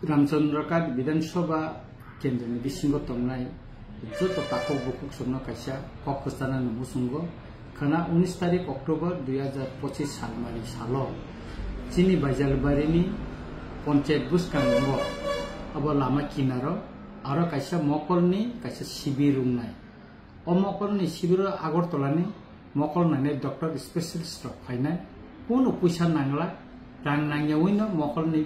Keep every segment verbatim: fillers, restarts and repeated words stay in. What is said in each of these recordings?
Ramchandra Ghat Bidhan Sabha kendroni bisingo tongnai joto takhuk bukhuk songno kaisa kok kwcharnani muchungo khwna unis tarik October dui hajar pochis salmari salo chini Baijalbarini ponchayat bwskango abo lama kinaro aro kaisa mokolni kaisa sibir wngnai. O mokolni sibiro Agartala ni mokol nainai doctor specialist rok phainai, kunu puisa nangla, rang nangyawi no mokolni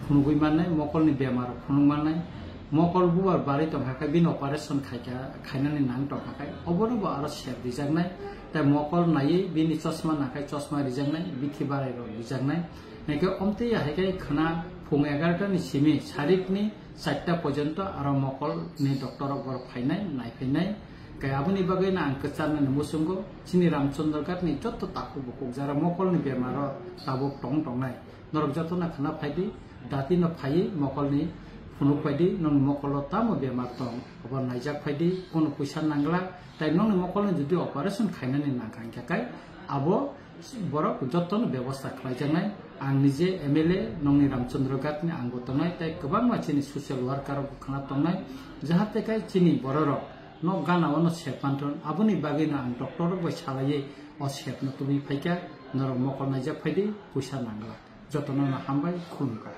phunugwi mannai, mokolni bemar phunuk mannai, mokol bubar bari tongkha khe bini operation khaikha, khainani nang tongkha khe obono bo aro sep rijaknai, tai mokol naiwi bini chosma nangkhai chosma rijaknai, bithi barai rok rijaknai. Hingkhe omtwi ya hai khe khwna phung egarota ni simi sarikni charta porjonto aro mokol ni doctor rok borok phainai, naiphainai. Khe aboni bagwi no ang kwcharnani muchungo chini Ramchandra Ghat ni joto takhuk bukhuk jara mokol ni bemar o tabuk tong tongnai. Norok joto no khwna phaidi, dati no phaiwi mokol ni phunuk phaidi, nokni mokol o tamo bemar tong, obo naijak phaidi, kunu puisa nangla, tai nokni mokol ni jodi operation khainani nangkha hingkha khe abo borok jotono bebosta khlaijaknai. Ang nije M L A nokni Ramchandra Ghat ni ang bo tongnai, tei kwbangma chini social worker rok khwna tongnai, jahate khe chini borok rok nok gana o no sep manthon. Aboni bagwi no ang doctor rok bai salaiwi o sep no tubui phaikha, norok mokol naijak phaidi, puisa nangla. Jotono no hambai, khulumkha.